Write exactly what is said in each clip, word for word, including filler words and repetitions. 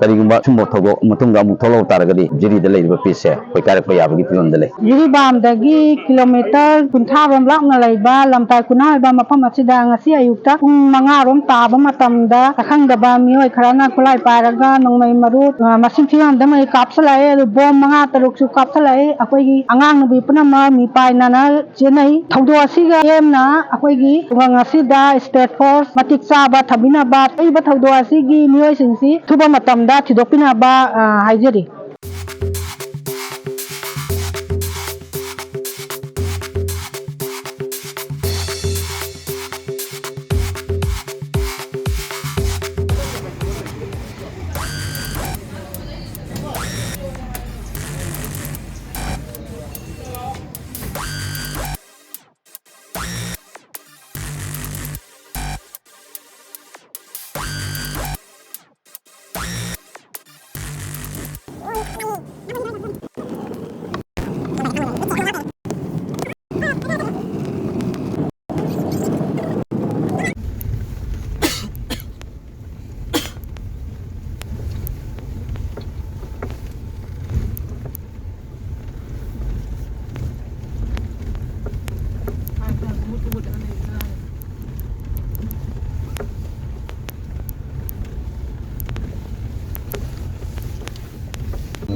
ꯀꯔꯤꯒꯨꯝꯕ ꯁꯨꯝꯕ ꯊꯧꯗꯣꯛ ꯃꯇꯨꯡꯗ ꯑꯃꯨꯛ ꯊꯣꯛꯂꯛꯄ ꯇꯥꯔꯒꯗꯤ ꯖꯤꯔꯤꯗ ꯂꯩꯔꯤꯕ ꯄꯤꯁꯁꯦ ꯑꯩꯈꯣꯏ ꯀꯥꯏꯔꯛꯄ ꯌꯥꯕꯒꯤ ꯐꯤꯕꯝꯗ ꯂꯩ꯫ ꯖꯤꯔꯤꯕꯥꯝꯗꯒꯤ ꯀꯤꯂꯣꯃꯤꯇꯔ ꯀꯨꯟꯊ꯭ꯔꯥ ꯔꯣꯝ ꯂꯥꯞꯅ ꯂꯩꯕ ꯂꯝꯇꯥꯏ ꯈꯨꯅꯥꯎ ꯑꯣꯏꯕ ꯃꯐꯝ ꯑꯁꯤꯗ ꯉꯁꯤ ꯑꯌꯨꯛꯇ ꯄꯨꯡ ꯃꯉꯥ ꯔꯣꯝ ꯇꯥꯕ ꯃꯇꯝꯗ ꯁꯛꯈꯪꯗꯕ ꯃꯤꯑꯣꯏ ꯈꯔꯅ ꯈꯨꯠꯂꯥꯏ ꯄꯥꯏꯔꯒ ꯅꯣꯡꯃꯩ ꯃꯔꯨ, ꯑ, ꯃꯁꯤꯡ ꯊꯤꯉꯝꯗ ꯃꯩ ꯀꯥꯞꯁꯤꯜꯂꯛꯑꯦ꯫ ꯑꯗꯨ ꯕꯣꯝ ꯃꯉꯥ ꯇꯔꯨꯛꯁꯨ ꯀꯥꯞꯁꯤꯜꯂꯛꯑꯦ꯫ ꯑꯩꯈꯣꯏꯒꯤ ꯑꯉꯥꯡ ꯅꯨꯄꯤ ꯄꯨꯝꯅꯃꯛ ꯃꯤꯄꯥꯏ ꯅꯥꯅ ꯆꯦꯟꯅꯩ꯫ ꯊꯧꯗꯣꯛ ꯑꯁꯤꯒ ꯂꯦꯝꯅ ꯑꯩꯈꯣꯏꯒꯤ ꯈꯨꯡꯒꯪ ꯑꯁꯤꯗ state force ꯃꯇꯤꯛ ꯆꯥꯕ ꯊꯝꯕꯤꯅꯕ, ꯊꯣꯛꯏꯕ ꯊꯧꯗꯣꯛ ꯑꯁꯤꯒꯤ ꯃꯤꯑꯣꯏꯁꯤꯡꯁꯤ ꯑꯊꯨꯕ ꯃꯇꯝꯗ ꯊꯤꯗꯣꯛꯄꯤꯅꯕ, ꯑ, ꯍꯥꯏꯖꯔꯤ꯫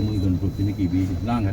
ꯃꯣꯏ ꯒꯟ ꯒ꯭ꯔꯨꯞꯇꯨꯅ ꯀꯤꯕꯤꯔꯤꯁꯦ ꯂꯥꯡꯉꯦ꯫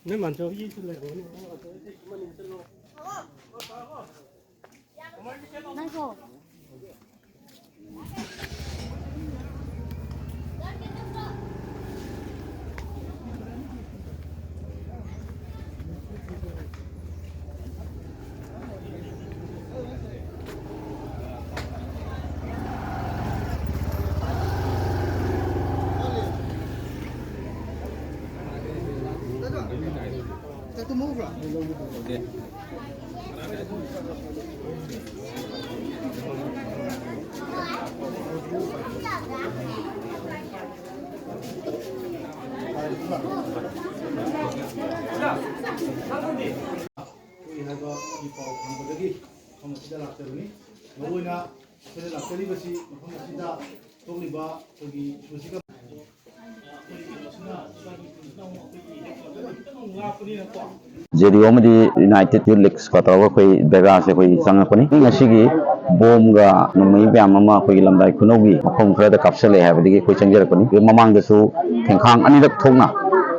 ꯅꯣꯏ ꯃꯥꯟꯆꯧ ꯍꯣꯏꯒꯤꯁꯨ ꯂꯩꯔꯝꯒꯅꯤ꯫ ꯅꯪꯁꯨ꯫ ꯊꯣꯛꯏ ꯍꯥꯏꯕꯒꯤ ꯄꯥꯎ ꯐꯪꯕꯗꯒꯤ ꯃꯐꯝ ꯑꯁꯤꯗ ꯂꯥꯛꯆꯕꯅꯤ꯫ ꯃꯔꯨꯑꯣꯏꯅ ꯑꯩꯈꯣꯏꯅ ꯂꯥꯛꯆꯔꯤꯕꯁꯤ ꯃꯐꯝ ꯑꯁꯤꯗ ꯊꯣꯛꯂꯤꯕ ꯑꯩꯈꯣꯏꯒꯤ ꯏꯁꯨꯁꯤꯒ ꯖꯦ ꯗꯤ ꯑꯣ ꯑꯃꯗꯤ ꯌꯨꯅꯥꯏꯇꯦꯗ ꯌꯨꯠ ꯂꯤꯒꯁꯀ ꯇꯧꯔꯒ ꯑꯩꯈꯣꯏ ꯕꯦꯒꯥꯁꯦ ꯑꯩꯈꯣꯏ ꯆꯪꯉꯛꯄꯅꯤ꯫ ꯉꯁꯤꯒꯤ ꯕꯣꯝꯒ ꯅꯣꯡꯃꯩ ꯃꯌꯥꯝ ꯑꯃ ꯑꯩꯈꯣꯏꯒꯤ ꯂꯝꯗꯥꯏ ꯈꯨꯅꯧꯒꯤ ꯃꯐꯝ ꯈꯔꯗ ꯀꯥꯞꯁꯤꯜꯂꯛꯑꯦ ꯍꯥꯏꯕꯗꯒꯤ ꯑꯩꯈꯣꯏ ꯆꯪꯖꯔꯛꯄꯅꯤ꯫ ꯑꯗꯨ ꯃꯃꯥꯡꯗꯁꯨ ꯊꯦꯡꯈꯥꯡ ꯑꯅꯤꯔꯛ ꯊꯣꯛꯅ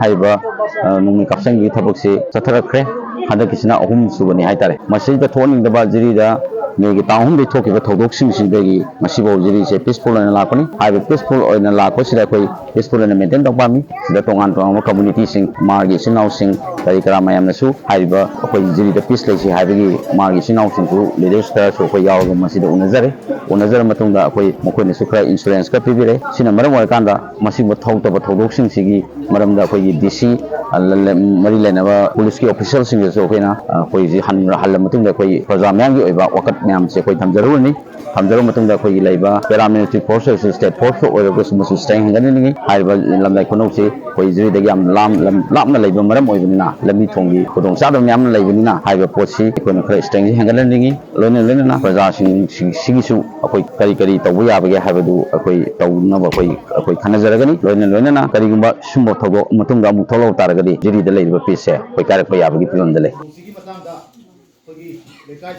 ꯍꯥꯏꯔꯤꯕ, ꯑ, ꯅꯣꯡꯃꯩ ꯀꯥꯞꯁꯤꯟꯕꯒꯤ ꯊꯕꯛꯁꯤ ꯆꯠꯊꯔꯛꯈ꯭ꯔꯦ꯫ ꯍꯟꯗꯛꯀꯤꯁꯤꯅ ꯑꯍꯨꯝ ꯁꯨꯕꯅꯤ ꯍꯥꯏꯇꯥꯔꯦ꯫ ꯃꯁꯤꯗ ꯊꯣꯛꯍꯟꯅꯤꯡꯗꯕ ꯖꯤꯔꯤꯗ ꯃꯦꯒꯤ ꯇꯥꯡ ꯑꯍꯨꯝꯗꯒꯤ ꯊꯣꯛꯈꯤꯕ ꯊꯧꯗꯣꯛꯁꯤꯡꯁꯤꯗꯒꯤ ꯉꯁꯤꯐꯥꯎ ꯖꯤꯔꯤꯁꯦ ꯄꯤꯁꯐꯨꯜ ꯑꯣꯏꯅ ꯂꯥꯛꯄꯅꯤ꯫ ꯍꯥꯏꯔꯤꯕ ꯄꯤꯁꯐꯨꯜ ꯑꯣꯏꯅ ꯂꯥꯛꯄꯁꯤꯗ ꯑꯩꯈꯣꯏ ꯄꯤꯁꯐꯨꯜ ꯑꯣꯏꯅ ꯃꯦꯟꯇꯦꯟ ꯇꯧꯕ ꯄꯥꯝꯃꯤ꯫ ꯁꯤꯗ ꯇꯣꯉꯥꯟ ꯇꯣꯉꯥꯟꯕ ꯀꯝꯃꯨꯅꯤꯇꯤꯁꯤꯡ, ꯃꯥꯔꯒꯤ ꯏꯆꯤꯟ ꯏꯅꯥꯎꯁꯤꯡ, ꯀꯔꯤ ꯀꯔꯥ ꯃꯌꯥꯝꯅꯁꯨ ꯍꯥꯏꯔꯤꯕ ꯑꯩꯈꯣꯏ ꯖꯤꯔꯤꯗ ꯄꯤꯁ ꯂꯩꯁꯤ ꯍꯥꯏꯕꯒꯤ ꯃꯥꯔꯒꯤ ꯏꯆꯤꯟ ꯏꯅꯥꯎꯁꯤꯡꯁꯨ, ꯂꯤꯗꯔꯁ ꯈꯔꯁꯨ ꯑꯩꯈꯣꯏ ꯌꯥꯎꯔꯒ ꯃꯁꯤꯗ ꯎꯅꯖꯔꯦ꯫ ꯎꯅꯖꯔ ꯃꯇꯨꯡꯗ ꯑꯩꯈꯣꯏ ꯃꯈꯣꯏꯅꯁꯨ ꯈꯔ ꯏꯟꯁꯨꯔꯦꯟꯁ ꯈꯔ ꯄꯤꯕꯤꯔꯦ꯫ ꯁꯤꯅ ꯃꯔꯝ ꯑꯣꯏꯔꯀꯥꯟꯗ ꯃꯁꯤꯒꯨꯝꯕ ꯊꯧ ꯇꯧꯕ ꯊꯧꯗꯣꯛꯁꯤꯡꯁꯤꯒꯤ ꯃꯔꯝꯗ ꯑꯩꯈꯣꯏꯒꯤ ꯗꯤ ꯁꯤ, ꯑ, ꯂ-, ꯂ-, ꯃꯔꯤ ꯂꯩꯅꯕ ꯄꯨꯂꯤꯁꯀꯤ ꯑꯣꯐꯤꯁꯤꯌꯦꯜꯁꯤꯡꯗꯁꯨ ꯑꯩꯈꯣꯏꯅ, ꯑ, ꯑꯩꯈꯣꯏꯁꯤ ꯍꯟ-, ꯍꯜꯂ ꯃꯇꯨꯡꯗ ꯑꯩꯈꯣꯏ ꯄ꯭ꯔꯖꯥ ꯃꯌꯥꯝꯒꯤ ꯑꯣꯏꯕ ꯋꯥꯀꯠ ꯃꯌꯥꯝꯁꯦ ꯑꯩꯈꯣꯏ ꯊꯝꯖꯔꯨꯔꯅꯤ꯫ ꯊꯝꯖꯔꯕ ꯃꯇꯨꯡꯗ ꯑꯩꯈꯣꯏꯒꯤ ꯂꯩꯕ ꯄꯦꯔꯥꯃꯤꯂꯤꯇꯔꯤ ꯐꯣꯔꯁ ꯑꯣꯏꯔꯁꯨ, ꯁ꯭ꯇꯦꯠ ꯐꯣꯔꯁ ꯑꯣꯏꯔꯒꯁꯨ ꯃꯁꯤ ꯁ꯭ꯇꯔꯦꯡ ꯍꯦꯟꯒꯠꯍꯟꯅꯤꯡꯉꯤ꯫ ꯍꯥꯏꯔꯤꯕ ꯂꯝꯗꯥꯏ ꯈꯨꯅꯧꯁꯤ ꯑꯩꯈꯣꯏ ꯖꯤꯔꯤꯗꯒꯤ ꯌꯥꯝ ꯂꯥꯞ-, ꯂꯝ ꯂꯥꯞꯅ ꯂꯩꯕ ꯃꯔꯝ ꯑꯣꯏꯕꯅꯤꯅ, ꯂꯝꯕꯤ ꯊꯣꯡꯒꯤ ꯈꯨꯗꯣꯡꯆꯥꯗꯕ ꯃꯌꯥꯝ ꯑꯃ ꯂꯩꯕꯅꯤꯅ, ꯍꯥꯏꯔꯤꯕ ꯄꯣꯠꯁꯤ ꯑꯩꯈꯣꯏꯅ ꯈꯔ ꯁ꯭ꯇꯔꯦꯡꯁꯤ ꯍꯦꯟꯒꯠꯍꯟꯅꯤꯡꯉꯤ꯫ ꯂꯣꯏꯅ ꯂꯣꯏꯅꯅ ꯄ꯭ꯔꯖꯥꯁꯤꯡ ꯁꯤ-, ꯁꯤꯒꯤꯁꯨ ꯑꯩꯈꯣꯏ ꯀꯔꯤ ꯀꯔꯤ ꯇꯧꯕ ꯌꯥꯕꯒꯦ ꯍꯥꯏꯕꯗꯨ ꯑꯩꯈꯣꯏ ꯇꯧꯅꯕ ꯑꯩꯈꯣꯏ, ꯑꯩꯈꯣꯏ ꯈꯟꯅꯖꯔꯒꯅꯤ꯫ ꯂꯣꯏꯅ ꯂꯣꯏꯅꯅ ꯀꯔꯤꯒꯨꯝꯕ ꯁꯨꯝꯕ ꯊꯧꯗꯣꯛ ꯃꯇꯨꯡꯗ ꯑꯃꯨꯛ ꯊꯣꯛꯂꯛꯄ ꯇꯥꯔꯒꯗꯤ ꯖꯤꯔꯤꯗ ꯂꯩꯔꯤꯕ ꯄꯤꯁꯁꯦ ꯑꯩꯈꯣꯏ ꯀꯥꯏꯔꯛꯄ ꯌꯥꯕꯒꯤ ꯐꯤꯕꯝꯗ ꯂꯩ꯫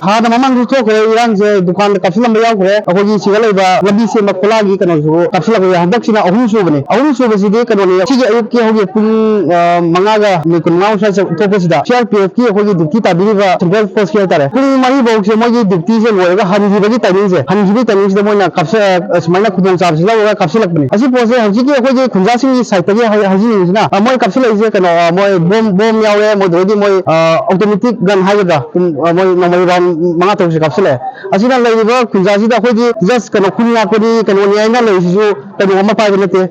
ꯍꯥꯟꯅ ꯃꯃꯥꯡꯗꯁꯨ ꯊꯣꯛꯈ꯭ꯔꯦ ꯏꯔꯥꯡꯁꯦ, ꯗꯨꯀꯥꯟꯗ ꯀꯥꯞꯁꯤꯜꯂꯝꯕ ꯌꯥꯎꯈ꯭ꯔꯦ, ꯑꯩꯈꯣꯏꯒꯤ ꯁꯤꯗ ꯂꯩꯕ ꯂꯝꯕꯤ ꯁꯦꯝꯕ ꯈꯣꯂꯥꯒꯤ ꯀꯩꯅꯣꯁꯨ ꯀꯥꯞꯁꯤꯜꯂꯛꯄ ꯌꯥꯎ-, ꯍꯟꯗꯛꯁꯤꯅ ꯑꯍꯨꯝ ꯁꯨꯕꯅꯤ꯫ ꯑꯍꯨꯝ ꯁꯨꯕꯁꯤꯗꯤ ꯀꯩꯅꯣꯅꯤ, ꯁꯤꯒꯤ ꯑꯌꯨꯛꯀꯤ ꯍꯧꯖꯤꯛ ꯄꯨꯡ, ꯑ, ꯃꯉꯥꯒ ꯃꯤꯅꯤꯠ ꯀꯨꯟꯃꯉꯥ ꯁ꯭ꯋꯥꯏ ꯆ-, ꯊꯣꯛꯄꯁꯤꯗ ꯁꯤ ꯑꯥꯔ ꯄꯤ ꯑꯦꯐꯀꯤ ꯑꯩꯈꯣꯏꯒꯤ ꯗ꯭ꯌꯨꯇꯤ ꯇꯥꯕꯤꯔꯤꯕ ꯁꯦꯟꯇ꯭ꯔꯦꯜ ꯐꯣꯔꯁꯀꯤ ꯍꯥꯏꯇꯥꯔꯦ, ꯄꯨꯡ ꯃꯔꯤ ꯐꯥꯎꯁꯦ ꯃꯣꯏꯒꯤ ꯗ꯭ꯌꯨꯇꯤꯁꯦ ꯂꯣꯏꯔꯒ ꯍꯟꯈꯤꯕꯒꯤ ꯇꯥꯏꯃꯤꯡꯁꯦ, ꯍꯟꯈꯤꯕꯒꯤ ꯇꯥꯏꯃꯤꯡꯁꯤꯗ ꯃꯣꯏꯅ ꯀꯥꯞꯁ-, ꯑ, ꯁꯨꯃꯥꯏꯅ ꯈꯨꯗꯣꯡꯆꯥꯕꯁꯤ ꯂꯧꯔꯒ ꯀꯥꯞꯁꯤꯜꯂꯛꯄꯅꯤ꯫ ꯑꯁꯤ ꯄꯣꯠꯁꯦ ꯍꯧꯖꯤꯛꯀꯤ ꯑꯩꯈꯣꯏꯒꯤ ꯈꯨꯟꯖꯥꯁꯤꯡꯒꯤ ꯁꯥꯏꯠꯇꯒꯤ ꯍꯥꯏ-, ꯍꯥꯏꯖꯅꯤꯡꯉꯤꯁꯤꯅ, ꯑ, ꯃꯣꯏ ꯀꯥꯞꯁꯤꯜꯂꯛꯏꯁꯦ ꯀꯩꯅꯣ, ꯑ, ꯃꯣꯏ ꯕꯣꯝ, ꯕꯣꯝ ꯌꯥꯎꯔꯦ, ꯃꯣꯏꯗꯨꯗꯒꯤ ꯃꯣꯏ, ꯑ, ꯑꯣꯇꯣꯃꯦꯇꯤꯛ ꯒꯟ ꯍꯥꯏꯒꯗ꯭ꯔꯥ, ꯎꯝ, ꯑ, ꯃꯣꯏ ꯅꯣꯡꯃꯩ ꯔꯥꯎꯟ ꯃꯉꯥ ꯇꯔꯨꯛꯁꯦ ꯀꯥꯞꯁꯤꯜꯂꯛꯑꯦ꯫ ꯑꯁꯤꯅ ꯂꯩꯔꯤꯕ ꯈꯨꯟꯖꯥꯁꯤꯗ ꯑꯩꯈꯣꯏꯗꯤ ꯖꯁ ꯀꯩꯅꯣ ꯈꯨꯟ ꯉꯥꯛꯄꯅꯤ, ꯀꯩꯅꯣꯅꯤ ꯍꯥꯏꯅ ꯂꯩꯔꯤꯁꯤꯁꯨ ꯀꯩꯅꯣ ꯑꯃ ꯄꯥꯏꯕ ꯅꯠꯇꯦ꯫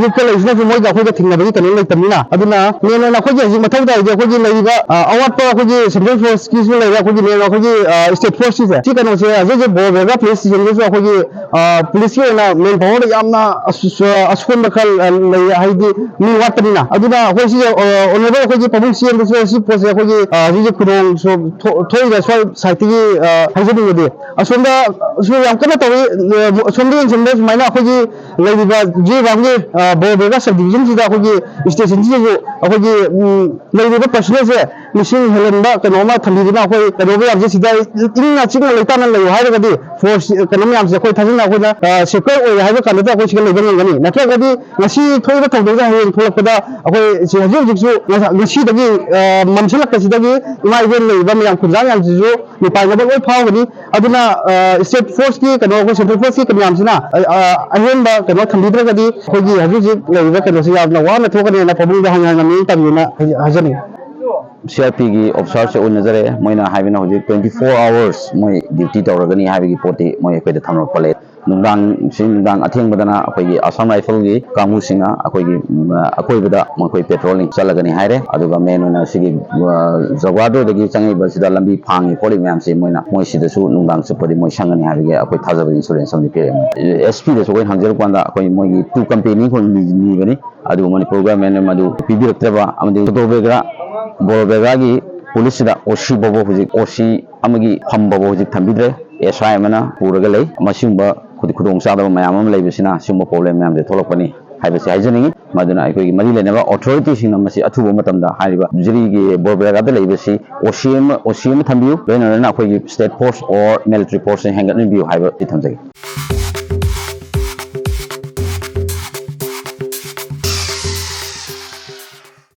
ꯌꯨꯠꯇ ꯂꯩꯔꯤꯁꯤꯅꯁꯨ ꯃꯣꯏꯒ ꯑꯩꯈꯣꯏꯒ ꯊꯦꯡꯅꯕꯒꯤ ꯀꯩꯅꯣ ꯂꯩꯇꯕꯅꯤꯅ꯫ ꯑꯗꯨꯅ ꯃꯦꯟ ꯑꯣꯏꯅ ꯑꯩꯈꯣꯏꯒꯤ ꯍꯧꯖꯤꯛ ꯃꯊꯧ ꯇꯥꯏꯗꯤ ꯑꯩꯈꯣꯏꯒꯤ ꯂꯩꯔꯤꯕ ꯑ, ꯑꯋꯥꯠꯄ ꯑꯩꯈꯣꯏꯒꯤ ꯁꯦꯟꯇ꯭ꯔꯦꯜ ꯐꯣꯔꯁꯀꯤꯁꯨ ꯂꯩꯔꯦ, ꯑꯩꯈꯣꯏꯒꯤ ꯃꯦꯟ ꯑꯩꯈꯣꯏꯒꯤ ꯁ꯭ꯇꯦꯠ ꯐꯣꯔꯁꯀꯤꯁꯦ, ꯁꯤ ꯀꯩꯅꯣꯁꯦ ꯍꯧꯖꯤꯛ ꯍꯧꯖꯤꯛ ꯕꯣꯔ ꯕꯦꯒꯥ ꯄꯨꯂꯤꯁ ꯁ꯭ꯇꯦꯁꯟꯗꯁꯨ ꯑꯩꯈꯣꯏꯒꯤ ꯄꯨꯂꯤꯁꯀꯤ ꯑꯣꯏꯅ ꯃꯦꯟ ꯄꯥꯋꯔꯗ ꯌꯥꯝꯅ ꯑꯁ-, ꯑꯁꯣꯟꯕ ꯈꯔ ꯂꯩ, ꯍꯥꯏꯗꯤ ꯃꯤ ꯋꯥꯠꯄꯅꯤꯅ꯫ ꯑꯗꯨꯅ ꯑꯩꯈꯣꯏ ꯁꯤꯁꯦ ꯑꯣꯅꯔꯦꯕꯜ ꯑꯩꯈꯣꯏꯒꯤ ꯄꯥꯕꯨꯡ ꯁꯤ ꯑꯦꯝꯗꯁꯨ ꯁꯤ ꯄꯣꯠꯁꯦ ꯑꯩꯈꯣꯏꯒꯤ ꯍꯧꯖꯤꯛ ꯈꯨꯗꯣꯡ ꯊꯣꯛꯏꯕ ꯁ꯭ꯋꯥꯏ ꯁꯥꯏꯠꯇꯒꯤ ꯍꯥꯏꯖꯅꯤꯡꯉꯗꯤ ꯑꯁꯣꯝꯗ ꯁꯨ ꯌꯥꯝ ꯀꯟꯅ ꯇꯧꯏ꯫ ꯑꯁꯣꯝꯗ ꯌꯦꯡꯁꯤꯟꯕꯗ ꯁꯨꯃꯥꯏꯅ ꯑꯩꯈꯣꯏꯒꯤ ꯂꯩꯔꯤꯕ ꯖꯤꯔꯤꯕꯥꯝꯒꯤ ꯕꯣꯔ ꯕꯦꯒꯥ ꯁꯕ ꯗꯤꯕꯤꯖꯟꯁꯤꯗ ꯑꯩꯈꯣꯏꯒꯤ ꯁ꯭ꯇꯦꯁꯟꯁꯤꯗꯁꯨ ꯑꯩꯈꯣꯏꯒꯤ ꯂꯩꯔꯤꯕ ꯄꯔꯁꯅꯦꯜꯁꯦ ꯃꯤꯁꯤꯡ ꯍꯦꯜꯍꯟꯕ ꯀꯩꯅꯣ ꯑꯃ ꯊꯝꯕꯤꯗꯨꯅ ꯑꯩꯈꯣꯏ ꯀꯩꯅꯣ ꯃꯌꯥꯝꯁꯦ ꯁꯤꯗ ꯏꯪꯅ ꯆꯤꯛꯅ ꯂꯩꯇꯥꯅ ꯂꯩꯌꯨ ꯍꯥꯏꯔꯒꯗꯤ ꯐꯣꯔꯁ ꯀꯩꯅꯣ ꯃꯌꯥꯝꯁꯦ ꯑꯩꯈꯣꯏ ꯊꯥꯖꯤꯟꯅ ꯑꯩꯈꯣꯏꯅ ꯁꯦꯀ꯭ꯌꯣꯔ ꯑꯣꯏꯔꯦ ꯍꯥꯏꯕ ꯀꯥꯟꯗꯗ ꯑꯩꯈꯣꯏ ꯁꯤꯗ ꯂꯩꯕ ꯉꯝꯒꯅꯤ꯫ ꯅꯠꯇ꯭ꯔꯒꯗꯤ ꯉꯁꯤ ꯊꯣꯛꯏꯕ ꯊꯧꯗꯣꯛꯁꯦ ꯍꯌꯦꯡ ꯊꯣꯛꯂꯛꯄꯗ ꯑꯩꯈꯣꯏ ꯁꯤ ꯍꯧꯖꯤꯛ ꯍꯧꯖꯤꯛꯁꯨ ꯉꯁꯤꯗꯒꯤ ꯃꯝꯁꯤꯜꯂꯛꯄꯁꯤꯗꯒꯤ ꯏꯃꯥ ꯏꯕꯦꯟ ꯂꯩꯔꯤꯕ ꯃꯌꯥꯝ ꯈꯨꯟꯖꯥ ꯃꯌꯥꯝꯁꯤꯁꯨ ꯃꯤꯄꯥꯏꯅꯕ ꯂꯣꯏ ꯐꯥꯎꯒꯅꯤ꯫ ꯑꯗꯨꯅ ꯁ꯭ꯇꯦꯠ ꯐꯣꯔꯁꯀꯤ ꯀꯩꯅꯣ, ꯑꯩꯈꯣꯏ ꯁꯦꯟꯇ꯭ꯔꯦꯜ ꯐꯣꯔꯁꯀꯤ ꯀꯩꯅꯣ ꯃꯌꯥꯝꯁꯤꯅ ꯑꯍꯦꯟꯕ ꯀꯩꯅꯣ ꯊꯝꯕꯤꯗ꯭ꯔꯒꯗꯤ ꯑꯩꯈꯣꯏꯒꯤ ꯍꯧꯖꯤꯛ ꯍꯧꯖꯤꯛ ꯂꯩꯔꯤꯕ ꯀꯩꯅꯣꯁꯤ ꯌꯥꯝꯅ ꯋꯥꯅ ꯊꯣꯛꯀꯅꯤꯅ ꯄꯥꯕꯨꯡꯗ ꯍꯪꯉꯥꯏ ꯉꯝꯃꯤ ꯇꯝꯕꯤꯅ ꯍꯥꯏꯖꯅꯤꯡꯉꯤ꯫ ꯁꯤ ꯑꯥꯔ ꯄꯤꯒꯤ ꯑꯣꯐꯤꯁꯥꯔꯁꯦ ꯎꯅꯖꯔꯦ꯫ ꯃꯣꯏꯅ ꯍꯥꯏꯕꯅ ꯍꯧꯖꯤꯛ twenty four hours ꯃꯣꯏ ꯗ꯭ꯌꯨꯇꯤ ꯇꯧꯔꯒꯅꯤ ꯍꯥꯏꯕꯒꯤ ꯄꯣꯠꯇꯤ ꯃꯣꯏ ꯑꯩꯈꯣꯏꯗ ꯊꯝꯂꯛꯄ ꯂꯩ꯫ ꯅꯨꯡꯗꯥꯡꯁꯤ, ꯅꯨꯡꯗꯥꯡ ꯑꯊꯦꯡꯕꯗꯅ ꯑꯩꯈꯣꯏꯒꯤ ꯑꯁꯥꯝ ꯔꯥꯏꯐꯜꯒꯤ ꯀꯥꯡꯕꯨꯁꯤꯡꯅ ꯑꯩꯈꯣꯏꯒꯤ ꯑꯀꯣꯏꯕꯗ ꯃꯈꯣꯏ ꯄꯦꯇ꯭ꯔꯣꯂꯤꯡ ꯆꯠꯂꯒꯅꯤ ꯍꯥꯏꯔꯦ꯫ ꯑꯗꯨꯒ ꯃꯦꯟ ꯑꯣꯏꯅ ꯁꯤꯒꯤ ꯖꯒ꯭ꯋꯥꯗꯣꯗꯒꯤ ꯆꯪꯉꯛꯏꯕꯁꯤꯗ ꯂꯝꯕꯤ ꯐꯥꯡꯉꯤ ꯈꯣꯠꯂꯤ ꯃꯌꯥꯝꯁꯤ ꯃꯣꯏꯅ, ꯃꯣꯏꯁꯤꯗꯁꯨ ꯅꯨꯡꯗꯥꯡ ꯆꯨꯞꯄꯗꯤ ꯃꯣꯏ ꯁꯪꯒꯅꯤ ꯍꯥꯏꯕꯒꯤ ꯑꯩꯈꯣꯏ ꯊꯥꯖꯕ ꯏꯟꯁꯨꯔꯦꯟꯁ ꯑꯃꯗꯤ ꯄꯤꯔꯛꯑꯦ꯫ ꯑꯦꯁ ꯄꯤꯗꯁꯨ ꯑꯩꯈꯣꯏꯅ ꯍꯪꯖꯔꯛꯄ ꯀꯥꯟꯗ ꯑꯩꯈꯣꯏ ꯃꯣꯏꯒꯤ ꯇꯨ ꯀꯝꯄꯦꯅꯤ ꯑꯩꯈꯣꯏ ꯅꯤꯕꯅꯤ꯫ ꯑꯗꯨꯕꯨ ꯃꯅꯤꯄꯨꯔ ꯒꯚꯔꯟꯃꯦꯟꯅ ꯃꯗꯨ ꯄꯤꯕꯤꯔꯛꯇ꯭ꯔꯕ ꯑꯃꯗꯤ ꯁꯣꯇꯣꯕꯦꯒ꯭ꯔꯥ, ꯕꯣꯔꯣꯕꯦꯒ꯭ꯔꯥꯒꯤ ꯄꯨꯂꯤꯁꯁꯤꯗ ꯑꯣ ꯁꯤ ꯐꯥꯎꯕ ꯍꯧꯖꯤꯛ, ꯑꯣ ꯁꯤ ꯑꯃꯒꯤ ꯐꯝ ꯐꯥꯎꯕ ꯍꯧꯖꯤꯛ ꯊꯝꯕꯤꯗ꯭ꯔꯦ꯫ ꯑꯦꯁ ꯑꯥꯏ ꯑꯃꯅ ꯄꯨꯔꯒ ꯂꯩ꯫ ꯃꯁꯤꯒꯨꯝꯕ ꯈꯨꯗ-, ꯈꯨꯗꯣꯡꯆꯥꯗꯕ ꯃꯌꯥꯝ ꯑꯃ ꯂꯩꯕꯁꯤꯅ ꯁꯤꯒꯨꯝꯕ ꯄ꯭ꯔꯣꯕ꯭ꯂꯦꯝ ꯃꯌꯥꯝꯁꯦ ꯊꯣꯛꯂꯛꯄꯅꯤ ꯍꯥꯏꯕꯁꯤ ꯍꯥꯏꯖꯅꯤꯡꯉꯤ꯫ ꯃꯗꯨꯅ ꯑꯩꯈꯣꯏꯒꯤ ꯃꯔꯤ ꯂꯩꯅꯕ ꯑꯣꯊꯣꯔꯤꯇꯤꯁꯤꯡꯅ ꯃꯁꯤ ꯑꯊꯨꯕ ꯃꯇꯝꯗ ꯍꯥꯏꯔꯤꯕ ꯖꯤꯔꯤꯒꯤ ꯕꯣꯔꯕꯦꯒꯥꯗ ꯂꯩꯕꯁꯤ ꯑꯣ ꯁꯤ ꯑꯃ, ꯑꯣ ꯁꯤ ꯑꯃ ꯊꯝꯕꯤꯌꯨ, ꯂꯣꯏꯅ ꯂꯣꯏꯅꯅ ꯑꯩꯈꯣꯏꯒꯤ ꯁ꯭ꯇꯦꯠ ꯐꯣꯔꯁ ꯑꯣꯔ ꯃꯤꯂꯤꯇꯔꯤ ꯐꯣꯔꯁꯁꯤꯡ ꯍꯦꯟꯒꯠꯍꯟꯕꯤꯌꯨ ꯍꯥꯏꯕꯁꯤ ꯊꯝꯖꯒꯦ꯫